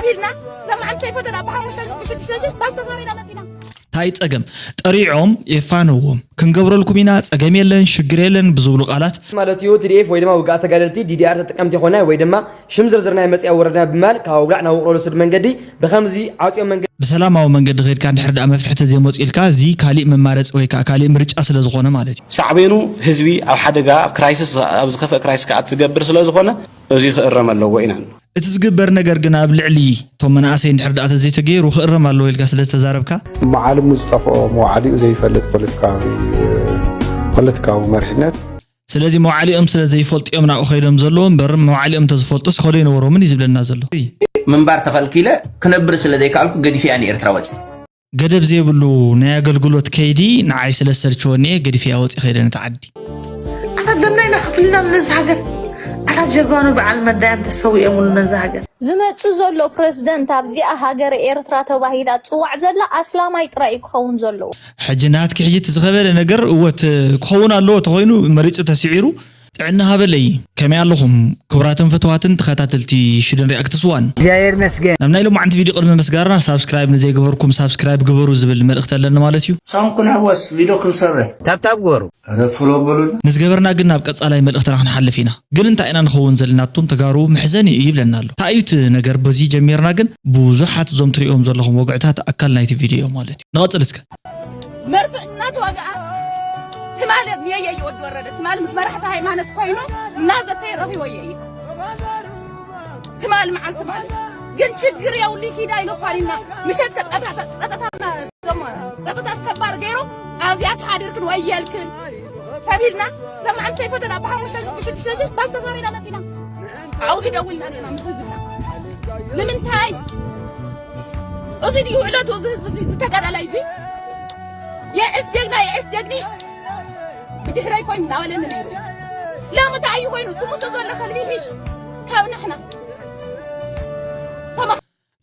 ኢልና ለማዓንተ ፈተና ብሓሙሽተ ሽዱሽተ ሽዱሽተ ባስ ተሳፊርና መፂና። ታይ ጸገም ጠሪዖም የፋንዎም ክንገብረልኩም ኢና፣ ጸገም የለን፣ ሽግር የለን ብዝብሉ ቃላት ማለት እዩ። ቲ ዲ ኤፍ ወይ ድማ ውግኣት ተጋደልቲ ዲ ዲ ኣር ተጠቀምቲ ይኾና ወይ ድማ ሽም ዝርዝር ናይ መጽያ ወረድና ብምባል ካብ ኣውግላዕ ናብ ውቕሮ ዝወስድ መንገዲ ብኸምዚ ዓጽዮም መንገዲ ብሰላማዊ መንገዲ ኸይድካ እንድሕር ደኣ መፍትሒ ተዘይመጽኡልካ እዚ ካሊእ መማረጺ ወይ ከዓ ካሊእ ምርጫ ስለ ዝኾነ ማለት እዩ። ሳዕቤኑ ህዝቢ ኣብ ሓደጋ፣ ኣብ ክራይሲስ፣ ኣብ ዝኸፍአ ክራይሲስ ክኣቱ ዝገብር ስለ ዝኾነ እዚ ክእረም ኣለዎ ኢና። እቲ ዝግበር ነገር ግን ኣብ ልዕሊ እቶም መናእሰይ እንድሕር ደኣ ተዘይተገይሩ ክእረም ኣለዎ ኢልካ ስለ ዝተዛረብካ። መዓልሙ ዝጠፍኦ መዋዕሊኡ ዘይፈልጥ ፖለቲካዊ ፖለቲካዊ መሪሕነት። ስለዚ መዋዕሊኦም ስለ ዘይፈልጡ እዮም ናብኡ ከይዶም ዘለዉ እምበር መዋዕሊኦም እንተዝፈልጡስ ከዶ ይነበሮምን እዩ ዝብለና ዘሎ። ምንባር ተኸልኪለ ክነብር ስለ ዘይከኣልኩ ገዲፈያ ንኤርትራ ወፂ። ገደብ ዘይብሉ ናይ ኣገልግሎት ከይዲ ንዓይ ስለ ዝሰልቸወኒ እየ ገዲፈያ ወፂ ከይደ ነቲ ዓዲ። ኣታ ደምና ኢና ከፍልና ነዚ ሃገር። ኣታ ጀጋኑ በዓል መዳዮም ተሰዊኦምሉ ነዚ ሃገር። ዝመጽእ ዘሎ ፕረዚደንት ኣብዚኣ ሃገረ ኤርትራ ተባሂላ ትጽዋዕ ዘላ ኣስላማይ ጥራይ እዩ ክኸውን ዘለዎ። ሕጂ ናትኪ ሕጂ እቲ ዝኸበደ ነገር እወ እቲ ክኸውን ኣለዎ ተኾይኑ መሪጹ ተስዒሩ ጥዕና ሃበለይ። ከመይ ኣለኹም ክቡራትን ፍትዋትን ተኸታተልቲ ሽደን ሪኣክትስ ዋን? እግዚኣብሔር ይመስገን። ናብ ናይ ሎማዓንቲ ቪድዮ ቅድሚ ምስጋርና ሳብስክራይብ ንዘይገበርኩም ሳብስክራይብ ግበሩ ዝብል መልእኽቲ ኣለኒ ማለት እዩ። ሳምኩን ሃወስ ቪድዮ ክንሰርሕ። ታብታብ ግበሩ። ኧረ ፍሎ በሉና። ንዝገበርና ግን ናብ ቀጻላይ መልእኽትና ክንሓልፍ ኢና። ግን እንታይ ኢና ንኸውን ዘለና ኣቱም ተጋሩ መሕዘኒ እዩ ይብለና ኣሎ። እንታይ እዩ እቲ ነገር በዚ ጀሚርና ግን ብዙሓት እዞም ትሪእዎም ዘለኹም ወግዕታት ኣካል ናይቲ ቪድዮ እዮም ማለት እዩ። ንቐጽል እስከ። መርፍእ እናተዋግኣ ትማል የየ ወዲ ወረደ ትማል ምስ መራሕቲ ሃይማኖት ኮይኑ እናዘተየ ረኺቦ የየ ትማል መዓልቲ ማለት ግን ችግር የውሊ ኪዳ ኢሎ ኳሪና ምሸት ከጠታ ጸጥታና ጸጥታ ኣስከባሪ ገይሩ ኣብዚኣ ተሓዲርክን ወየልክን ተቢልና ለማዓንተ ፈተና ብሓሙሽተ ሽዱሽተ ሽዱሽተ ባስ ተሳፊርና መፂና ኣብኡ ዝደውልና ኣለና ምስ ህዝብና ንምንታይ እዚ ድዩ ዕለቱ እዚ ህዝቢ እዚ ተጋዳላይ እዚ የዕስ ጀግና የዕስ ጀግኒ ብድሕረይ ኮይኑ እናበለኒ ነይሩ ሎሚ እንታይ እዩ ኮይኑ ትምሱ ዘሎ ከልቢ ይሕሽ ካብ ንሕና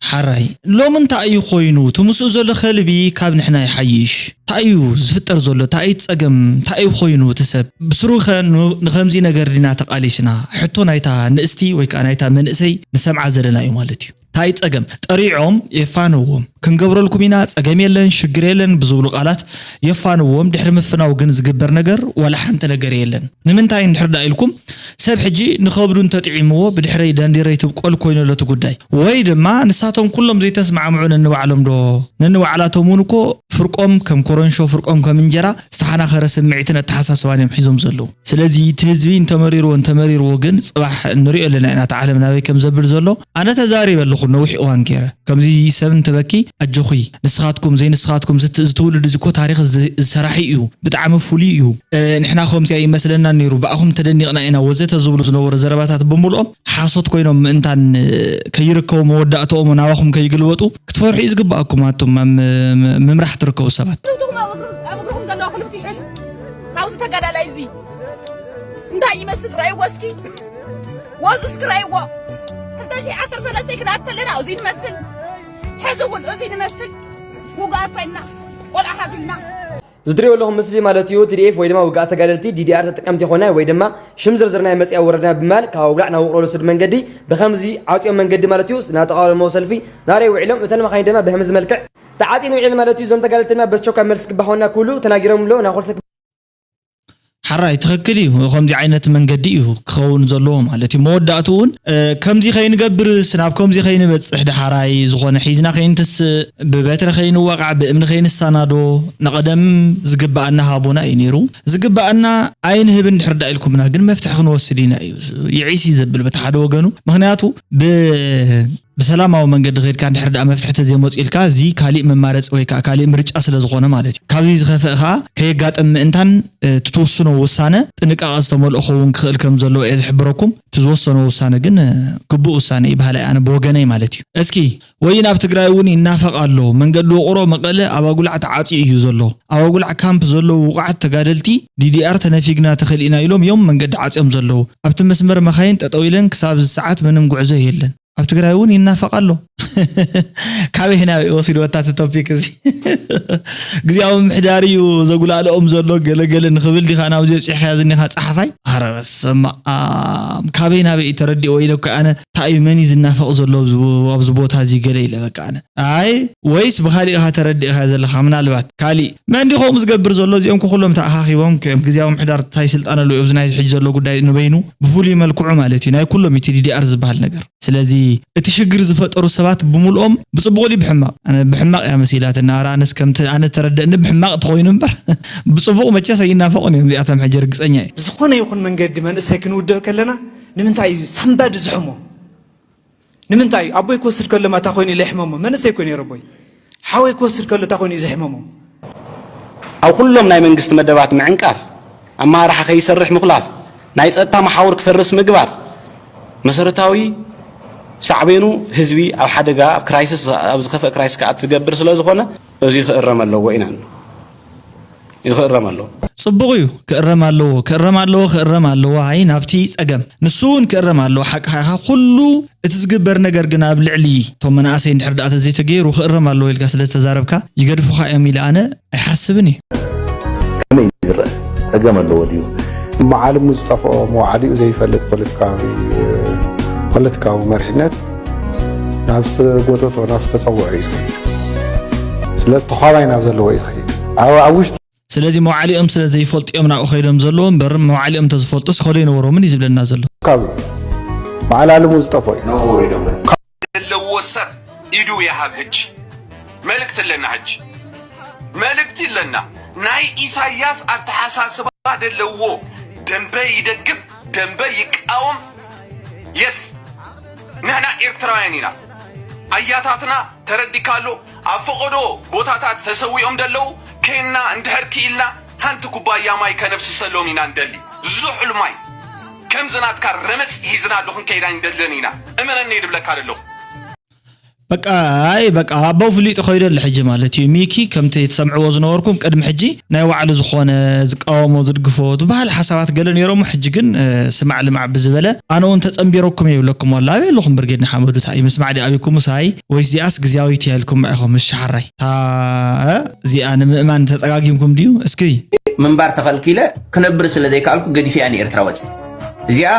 ሓራይ ሎም እንታይ እዩ ኮይኑ እቲ ምስኡ ዘሎ ከልቢ ካብ ንሕና ይሓይሽ እንታይ እዩ ዝፍጠር ዘሎ እንታይ እዩ ጸገም እንታይ እዩ ኮይኑ እቲ ሰብ ብስሩ ከ ንኸምዚ ነገር ዲና ተቃሊስና ሕቶ ናይታ ንእስቲ ወይ ከዓ ናይታ መንእሰይ ንሰምዓ ዘለና እዩ ማለት እዩ እንታይ ጸገም ጠሪዖም የፋንዎም ክንገብረልኩም ኢና ጸገም የለን ሽግር የለን ብዝብሉ ቃላት የፋንዎም ድሕሪ ምፍናው ግን ዝግበር ነገር ዋላ ሓንቲ ነገር የለን ንምንታይ እንድሕር ዳ ኢልኩም ሰብ ሕጂ ንኸብዱ እንተጥዒምዎ ብድሕረይ ደንዲረይ ትብቆል ኮይኑ ኣሎ እቲ ጉዳይ ወይ ድማ ንሳቶም ኩሎም ዘይተስማዕምዑ ነንባዕሎም ዶ ነንባዕላቶም እውን እኮ ፍርቆም ከም ኮረንሾ ፍርቆም ከም እንጀራ ዝተሓናኸረ ስምዒትን ኣተሓሳስባን እዮም ሒዞም ዘለዉ ስለዚ እቲ ህዝቢ እንተመሪርዎ እንተመሪርዎ ግን ፅባሕ ንሪኦ ኣለና ኢና እቲ ዓለም ናበይ ከም ዘብል ዘሎ ኣነ ተዛሪበ ኣለኹ ነዊሕ እዋን ገይረ ከምዚ ሰብ እንትበኪ ኣጆኺ ንስኻትኩም ዘይንስኻትኩም ዝት- ዝትውልድ እዚ እኮ ታሪኽ ዝ- ዝሰራሒ እዩ ብጣዕሚ ፍሉይ እዩ እ፣ ንሕና ከምዚ ኣይመስለናን ነይሩ ብኣኹም ተደኒቕና ኢና ወዘተ ዝብሉ ዝነበሩ ዘረባታት ብምልኦም ሓሶት ኮይኖም ምእንታን እ፣ ከይርከቡ መወዳእትኦም ናባኹም ከይግልበጡ ክትፈርሑ እዩ ዝግባኣኩም ኣቱም ኣብ ም- ም- ምምራሕ ትርከቡ ሰባት ትውትኹም ኣብ እግርኹም ዘለዋ ክልቲኡ ሕሹ ካብዚ ተጋዳላይ እዚ እንታይ ይመስል ረእይዎ እስኪ ወዙ እስኪ ረእይዎ ክልተ ሺሕ ዓሰርተ ሰለስተ ክንኣት ከለና እዚ ንመስል ሕዚ እውን እዚ ንመስል ውጉኣት ኮይንና ቆልዓ ሓዚልና እዚ ትሪእዎ ኣለኹም ምስሊ ማለት እዩ ቲ ዲ ኤፍ ወይ ድማ ውግኣት ተጋደልቲ ዲ ዲ ኣር ተጠቀምቲ ይኾና ወይ ድማ ሽም ዝርዝር ናይ መፅያ ወረድና ብምባል ካብ ኣውግላዕ ናብ ውቕሮ ዝወስድ መንገዲ ብኸምዚ ዓፅዮም መንገዲ ማለት እዩ ናብ ተቓውሞ ሰልፊ ናረይ ውዒሎም እተን መኻይን ድማ ብኸምዚ መልክዕ ተዓፅየን ውዒለን ማለት እዩ እዞም ተጋደልቲ ድማ በስቸኳይ መልሲ ክባሃወና ክብሉ ተናጊሮም ኣለዉ ናብ ኩሉ ሰብ ሓራይ ትኽክል እዩ። ከምዚ ዓይነት መንገዲ እዩ ክኸውን ዘለዎ ማለት እዩ። መወዳእቱ እውን እ፣ ከምዚ ከይንገብርስ ናብ ከምዚ ከይንበፅሕ ደሓራይ ዝኾነ ሒዝና ከይንትስእ ብበትሪ ከይንወቃዕ ብእምኒ ከይንሰናዶ ንቐደም ዝግበኣና ሃቡና እዩ ነይሩ። ዝግበኣና ኣይንህብን ድሕር ዳ ኢልኩምና ግን መፍትሒ ክንወስድ ኢና እዩ ይዒስ እዩ ዘብል በቲ ሓደ ወገኑ። ምክንያቱ ብ ብሰላማዊ መንገዲ ከይድካ እንድሕር ደኣ መፍትሒ ተዘይመፅኡልካ እዚ ካሊእ መማረፂ ወይ ከዓ ካሊእ ምርጫ ስለ ዝኾነ ማለት እዩ ካብዚ ዝኸፍእ ከዓ ከየጋጥም ምእንታን እቲ ትውስኖ ውሳነ ጥንቃቐ ዝተመልኦ ክኸውን ክኽእል ከም ዘለዎ እየ ዝሕብረኩም እቲ ዝወሰኖ ውሳነ ግን ግቡእ ውሳነ እዩ በሃላይ ኣነ ብወገነይ ማለት እዩ እስኪ ወይን ኣብ ትግራይ እውን ይናፈቕ ኣሎ መንገዲ ውቕሮ መቐለ ኣብ ኣጉላዕ ተዓፅዩ እዩ ዘሎ ኣብ ኣጉላዕ ካምፕ ዘለዉ ውቑዓት ተጋደልቲ ዲዲኣር ተነፊግና ተኸሊእና ኢሎም እዮም መንገዲ ዓፅዮም ዘለዉ ኣብቲ መስመር መኻይን ጠጠው ኢለን ክሳብ እዚ ሰዓት ምንም ጉዕዞ የለን ኣብ ትግራይ እውን ይናፈቕ ኣሎ ካበይ ናበይ ወሲድወታ እቲ ቶፒክ እዚ? ግዜያዊ ምሕዳር እዩ ዘጉላልኦም ዘሎ ገለገለ ንኽብል ዲኻ ናብዚ ኣብፂሕካዮ ዝኒኻ ፀሓፋይ? ኣረ በስመ ኣብ፣ ካበይ ናበይ እዩ ተረዲእዎ ኢለ እኮ ኣነ። እንታይ እዩ፣ መን እዩ ዝናፈቕ ዘሎ ኣብዚ፣ ኣብዚ ቦታ እዚ ገለ ኢለ በቃ ኣነ። ኣይ ወይስ ብኻሊእ ኢኻ ተረዲእካ ዘለኻ? ምናልባት ካሊእ መን ድዩ ከምኡ ዝገብር ዘሎ? እዚኦም እኮ ኩሎም ተኣኻኺቦም ከም ግዜያዊ ምሕዳር እንታይ ስልጣን ኣለዎ ኣብዚ ናይዚ ሕጂ ዘሎ ጉዳይ ንበይኑ ብፍሉይ መልክዑ ማለት እዩ ናይ ኩሎም እቲ ዲዲኣር ዝበሃል ነገር። ስለዚ እቲ ሽግር ዝፈጠሩ ሰባት ብምልኦም ብፅቡቕ ድዩ ብሕማቕ? ኣነ ብሕማቕ እያ መሲላትና። ኣረ ኣነስ ከምቲ ኣነ ተረደእኒ ብሕማቕ ተኾይኑ እምበር ብፅቡቕ መቸስ ኣይናፈቑን እዮም እዚኣቶም ሕጂ ርግፀኛ እየ። ብዝኾነ ይኹን መንገዲ መንእሰይ ክንውድብ ከለና ንምንታይ እዩ ሳምባዲ ዝሕሞ? ንምንታይ እዩ ኣቦይ ክወስድ ከሎ ማታ ኮይኑ ኢለ ይሕመሞ? መንእሰይ ኮይኑ ነይሩ ኣቦይ። ሓወይ ክወስድ ከሎ እታ ኮይኑ እዩ ዝሕመሞ? ኣብ ኩሎም ናይ መንግስቲ መደባት ምዕንቃፍ፣ ኣመራርሓ ከይሰርሕ ምኹላፍ፣ ናይ ጸጥታ መሓውር ክፈርስ ምግባር፣ መሰረታዊ ሳዕቤኑ ህዝቢ ኣብ ሓደጋ፣ ኣብ ክራይሲስ፣ ኣብ ዝኸፍአ ክራይሲስ ክኣቱ ዝገብር ስለ ዝኾነ፣ እዚ ክእረም ኣለዎ ኢና። እዚ ክእረም ኣለዎ። ጽቡቕ እዩ፣ ክእረም ኣለዎ፣ ክእረም ኣለዎ፣ ክእረም ኣለዎ። ኣይ ናብቲ ጸገም ንሱ እውን ክእረም ኣለዎ። ሓቅኻ ኢኻ። ኩሉ እቲ ዝግበር ነገር ግን ኣብ ልዕሊ እቶም መናእሰይ እንድሕር ደኣ ተዘይተገይሩ ክእረም ኣለዎ ኢልካ ስለ ዝተዛረብካ ይገድፉኻ እዮም ኢለ ኣነ ኣይሓስብን እየ። ከመይ ዝረአ ጸገም ኣለዎ ድዩ? መዓልሙ ዝጠፍኦ መዋዕሊኡ ዘይፈልጥ ፖለቲካዊ ፖለቲካዊ መሪሕነት ናብ ዝተጎተቶ ናብ ዝተጸውዖ እዩ ዝኸይድ። ስለዚ ተዃባይ ናብ ዘለዎ እዩ ዝኸይድ። ኣብ ኣብ ውሽጡ ስለዚ መዋዕሊኦም ስለ ዘይፈልጡ እዮም ናብኡ ከይዶም ዘለዎ እምበር መዋዕሊኦም እንተዝፈልጡስ ከዶ ኣይነበሮምን እዩ ዝብለና ዘሎ። ካብ መዓላልሙ ዝጠፍኦ እዩ። ዘለዎ ሰብ ኢዱ ይሃብ። ሕጂ መልእክቲ ኣለና። ሕጂ መልእክቲ ኣለና። ናይ ኢሳያስ ኣተሓሳስባ ዘለዎ ደንበ ይደግፍ፣ ደንበ ይቃወም። የስ ንሕና ኤርትራውያን ኢና። ኣያታትና ተረዲካ ኣሎ ኣብ ፈቐዶ ቦታታት ተሰዊኦም ደለዉ። ኬንና እንድሕር ክኢልና ሓንቲ ኩባያ ማይ ከነፍስሰሎም ኢና እንደሊ። ዝሑል ማይ ከምዚ ናትካ ረመፅ ሒዝና ኣሎ ክንከይድ ኣይንደልን ኢና። እመነኒ ድብለካ ደለኹ። በቃ ኣይ በቃ ኣባው ፍሊጡ ከይዱ ኣሎ ሕጂ ማለት እዩ። ሚኪ ከምቲ ትሰምዕዎ ዝነበርኩም ቅድሚ ሕጂ ናይ ባዕሉ ዝኾነ ዝቃወሞ ዝድግፎ ዝበሃል ሓሳባት ገለ ነይሮሞ ሕጂ ግን ስማዕ ልማዕ ብዝበለ ኣነ እውን ተጸንቢረኩም እየ ይብለኩም ኣሎ። ኣበይ ኣለኹም ብርጌድ ንሓመዱ እንታይ እዩ ምስማዕ ድዩ ኣበይኩም ምሳይ ወይስ እዚኣስ ግዝያዊት እያ ኢልኩም ኢኹም ምሻሓራይ እታ እዚኣ ንምእማን ተጸጋጊምኩም ድዩ እስኪ ምንባር ተኸልኪለ ክነብር ስለ ዘይከኣልኩ ገዲፈያ ንኤርትራ ወፂ እዚኣ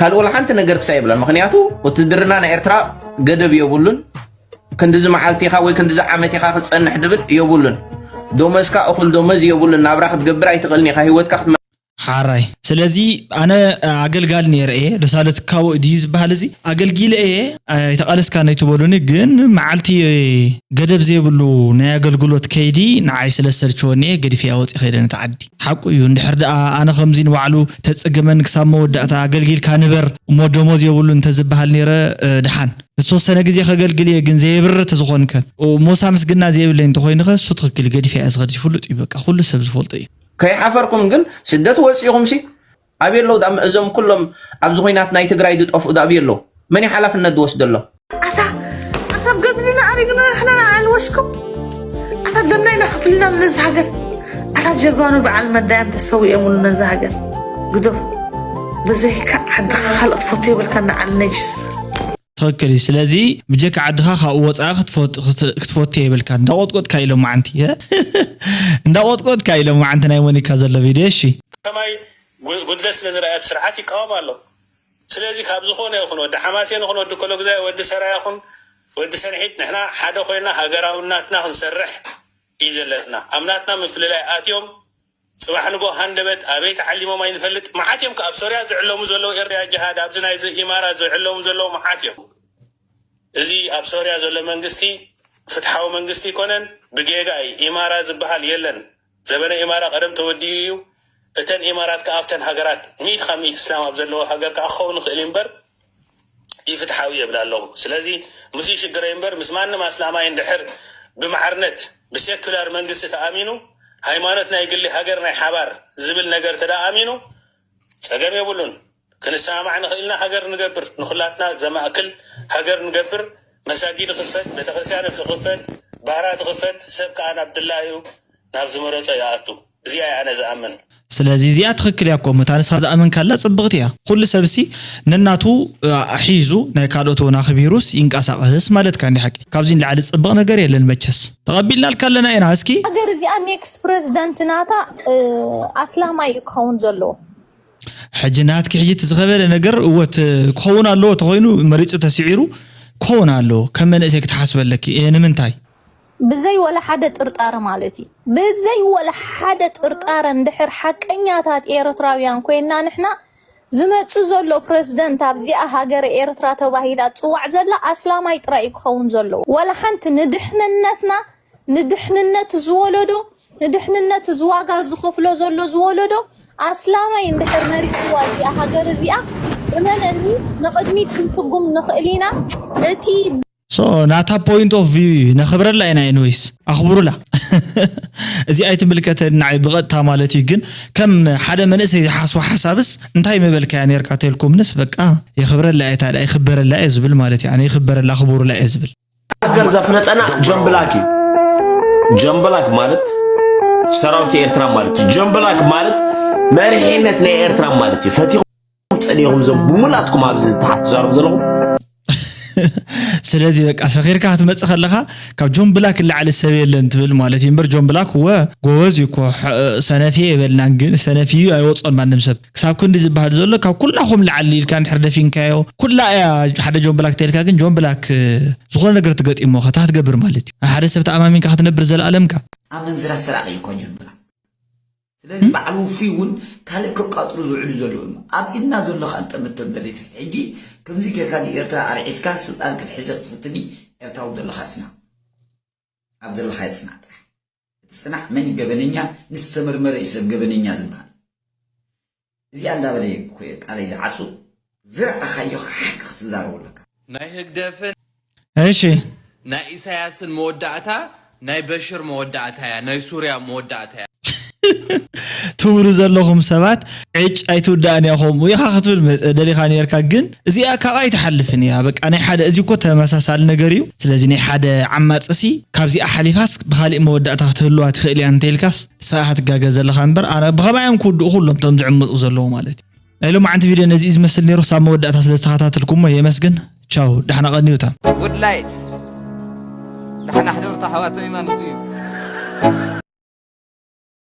ካልእ ወላ ሓንቲ ነገር ክሳብ የብላን። ምኽንያቱ ውትድርና ናይ ኤርትራ ገደብ የብሉን። ክንድዚ መዓልቲ ኢኻ ወይ ክንድዚ ዓመት ኢኻ ክትጸንሕ ድብል የብሉን። ደሞዝካ እኹል ደሞዝ የብሉን። ናብራ ክትገብር ኣይትኽእልን ኢኻ። ህይወትካ ክትመ- ሓራይ ስለዚ ኣነ ኣገልጋሊ ነይረ እየ ደሳለት ካቦ ድዩ ዝበሃል እዚ ኣገልጊለ እየ ኣይተቓለስካ ነይትበሉኒ ግን መዓልቲ ገደብ ዘይብሉ ናይ ኣገልግሎት ከይዲ ንዓይ ስለ ዝሰልችወኒ እየ ገዲፈያ ወፂ ከይደ ነቲ ዓዲ ሓቁ እዩ እንድሕር ደኣ ኣነ ከምዚ ንባዕሉ ተፀገመን ክሳብ መወዳእታ ኣገልጊልካ ንበር እሞ ደሞዝ የብሉ እንተዝበሃል ነይረ ድሓን ዝተወሰነ ግዜ ከገልግል እየ ግን ዘየብርር ተዝኾንከ ሞሳ ምስግና ዘየብለይ እንተኾይንኸ እሱ ትኽክል ገዲፈያ ዝኸድ ፍሉጥ እዩ በቃ ኩሉ ሰብ ዝፈልጦ እዩ ከይሓፈርኩም ግን ስደት ወፂኹም ሲ ኣበይ ኣለዉ እዞም ኩሎም ኣብዚ ኹናት ናይ ትግራይ ዝጠፍኡ ኣበይ ኣለዉ መን ሓላፍነት ዝወስደሎም ኣታ ኣታ ገድልና ኣሪግና ንሕና ንዓል ወሽኩም ኣታ ደምና ኢና ከፍልና ነዚ ሃገር ኣታ ጀጋኑ በዓል መዳዮም ተሰዊኦምሉ ነዚ ሃገር ግደፉ ብዘይካ ዓድኻ ካልኦት ፈቱ የብልካ ንዓል ነጅስ ትኽክል እዩ ስለዚ ብጀካ ዓድኻ ካብኡ ወፃኢ ክትፈቱ የብልካ እንዳቆጥቆጥካ ኢሎም መዓንቲ እንዳቆጥቆጥካ ኢሎም መዓንቲ ናይ ሞኒካ ዘሎ ቪድዮ እሺ ከማይ ጉድለት ስለ ዝረኣየ እቲ ስርዓት ይቃወም ኣሎ። ስለዚ ካብ ዝኾነ ይኹን ወዲ ሓማሴን ይኹን ወዲ ኮሎግዛይ ወዲ ሰራይ ይኹን ወዲ ሰንሒት ንሕና ሓደ ኮይና ሃገራውናትና ክንሰርሕ እዩ ዘለና። ኣብ ናትና ምፍልላይ ኣትዮም ፅባሕ ንጎ ሃንደበት ኣበይ ተዓሊሞም ኣይንፈልጥ። መዓት እዮም ከ ኣብ ሶርያ ዝዕለሙ ዘለዉ ኤርትራ ጅሃድ ኣብዚ ናይ ኢማራት ዝዕለሙ ዘለዉ መዓት እዮም። እዚ ኣብ ሶርያ ዘሎ መንግስቲ ፍትሓዊ መንግስቲ ኣይኮነን፣ ብጌጋ እዩ። ኢማራ ዝበሃል የለን። ዘበነ ኢማራ ቀደም ተወዲኡ እዩ። እተን ኢማራት ከኣ ኣብተን ሃገራት ሚእቲ ካብ ሚእቲ እስላም ኣብ ዘለዎ ሃገር ከኣ ክኸውን ይኽእል እዩ እምበር ኢፍትሓዊ እየ እብል ኣለኹ። ስለዚ ምስ ይሽግረይ እምበር ምስ ማንም ኣስላማይ እንድሕር ብማዕርነት ብሴኩላር መንግስቲ ተኣሚኑ ሃይማኖት ናይ ግሊ ሃገር ናይ ሓባር ዝብል ነገር ተደኣ ኣሚኑ ጸገም የብሉን። ክንሰማማዕ ንኽእል ኢና ሃገር ንገብር ንኹላትና ዘማእክል ሃገር ንገብር መሳጊድ ይኽፈት ቤተክርስትያን ይኽፈት ባራ ትኽፈት ሰብ ከኣ ናብ ድላዩ ናብ ዝመረጾ ይኣቱ እዚኣ እየ ኣነ ዝኣምን ስለዚ እዚኣ ትኽክል እያ እኮ፣ መታ ንስኻ ዝኣመንካላ ጽብቕቲ እያ። ኩሉ ሰብሲ ነናቱ፣ እ፣ ሒዙ ናይ ካልኦት እውን ኣኽቢሩስ ይንቀሳቐስ ማለትካ እንዲ ሓቂ። ካብዚ ንላዕሊ ጽብቕ ነገር የለን መቸስ። ተቐቢልናልካ ኣለና ኢና። እስኪ ሃገር እዚኣ ኔክስት ፕሬዚዳንት ናታ፣ እ፣ ኣስላማይ እዩ ክኸውን ዘለዎ። ሕጂ ናትኪ ሕጂ እቲ ዝኸበደ ነገር እወት ክኸውን ኣለዎ ተኾይኑ መሪጹ ተስዒሩ ክኸውን ኣለዎ። ከም መንእሰይ ክትሓስበለኪ እየ። ንምንታይ? ብዘይ ወላ ሓደ ጥርጣረ ማለት እዩ። ብዘይ ወላ ሓደ ጥርጣረ እንድሕር ሓቀኛታት ኤርትራውያን ኮይና ንሕና ዝመጽእ ዘሎ ፕረዚደንት ኣብዚኣ ሃገረ ኤርትራ ተባሂላ ትጽዋዕ ዘላ ኣስላማይ ጥራይ እዩ ክኸውን ዘለዎ። ወላ ሓንቲ ንድሕንነትና፣ ንድሕንነት ዝወለዶ፣ ንድሕንነት ዝዋጋ ዝኸፍሎ ዘሎ ዝወለዶ ኣስላማይ እንድሕር መሪጽዋ እዚኣ ሃገር እዚኣ እመነኒ ንቕድሚት ክንስጉም ንኽእል ኢና። እቲ so ናታ point of view እዩ ነኽብረላ ኢና። Anyways ኣኽብሩላ። እዚ ኣይትምልከተኒ ንዓይ ብቐጥታ ማለት እዩ። ግን ከም ሓደ መንእሰይ ዝሓስቦ ሓሳብስ እንታይ ምበልካያ ነርካ ተልኩምንስ በቃ የኽብረላ እየ። ታዲያ ይኽበረላ እየ ዝብል ማለት እዩ። ኣነ ይኽበረላ ክቡርላ እየ ዝብል። ሃገር ዘፍለጠና ጆን ብላክ እዩ። ጆን ብላክ ማለት ሰራዊት ኤርትራ ማለት እዩ። ጆን ብላክ ማለት መሪሕነት ናይ ኤርትራ ማለት እዩ። ፈቲኹም ጸሊኹም እዞም ብሙላትኩም ኣብዚ ታሕቲ ትዛረቡ ዘለኹም ስለዚ በቃ ሰኺርካ ክትመጽእ ከለኻ ካብ ጆን ብላክ ንላዕሊ ሰብ የለን ትብል ማለት እዩ። እምበር ጆን ብላክ እወ ጎበዝ እዩ እኮ፣ ሕ- ሰነፍ እየ የበልናን፣ ግን ሰነፍ እዩ ኣይወጾን ማንም ሰብ። ክሳብ ክንዲ ዝበሃል ዘሎ ካብ ኩላኹም ላዕሊ ኢልካ እንድሕር ደፊንካዮ ኩላ እያ ሓደ ጆን ብላክ ተልካ፣ ግን ጆን ብላክ ዝኾነ ነገር ትገጢሞ ከታ ክትገብር ማለት እዩ። ሓደ ሰብ ተኣማሚንካ ክትነብር ዘለኣለምካ ኣመንዝራ ሰራቂ እዩ እኮ ጆን ብላክ። ስለዚ በዓል ውፉይ እውን ካልእ ከቃጥሉ ዝውዕሉ ዘለዉ እዮም። ኣብ ኢድና ዘሎ ከኣ ጠመተ በሌት ሕጂ ከምዚ ጌርካ ንኤርትራ ኣርዒስካ ስልጣን ክትሕዘ ክትፍትኒ ኤርትራዊ ዘለኻ ጽናዕ። ኣብ ዘለኻ ጽናዕ ጥራሕ። እቲ ጽናዕ መን እዩ ገበነኛ? ንዝተመርመረ እዩ ሰብ ገበነኛ ዝበሃል። እዚኣ እንዳበለ እዩ እኮ ቃለይ ዝዓጹ። ዝረኣኻዮ ሓቂ ክትዛረቡ ኣለካ። ናይ ህግደፍን እሺ ናይ ኢሳያስን መወዳእታ ናይ በሽር መወዳእታ እያ፣ ናይ ሱርያ መወዳእታ እያ። ትብሉ ዘለኹም ሰባት ዕጭ ኣይትውዳእን እያ። ከምኡ ኢኻ ክትብል መ- ደሊኻ ነርካ፣ ግን እዚኣ ካብኣ ኣይትሓልፍን እያ። በቃ ናይ ሓደ እዚ እኮ ተመሳሳሊ ነገር እዩ። ስለዚ ናይ ሓደ ዓማፅሲ ካብዚኣ ሓሊፋስ ብካሊእ መወዳእታ ክትህልዋ ትኽእል እያ እንተኢልካስ ንስኻ ኢኻ ትጋገ ዘለኻ እምበር ኣነ ብኸማይ እዮም ክውድኡ ኩሎም እቶም ዝዕምፁ ዘለዉ ማለት እዩ። ናይ ሎማዓንቲ ቪድዮ ነዚ እዩ ዝመስል ነይሩ። ክሳብ መወዳእታ ስለ ዝተኸታተልኩሞ የመስግን። ቻው፣ ዳሕና ቀንዩታ። ጉድ ላይት ዳሕና ሕደሩ ተሓዋተይ ማለቱ እዩ።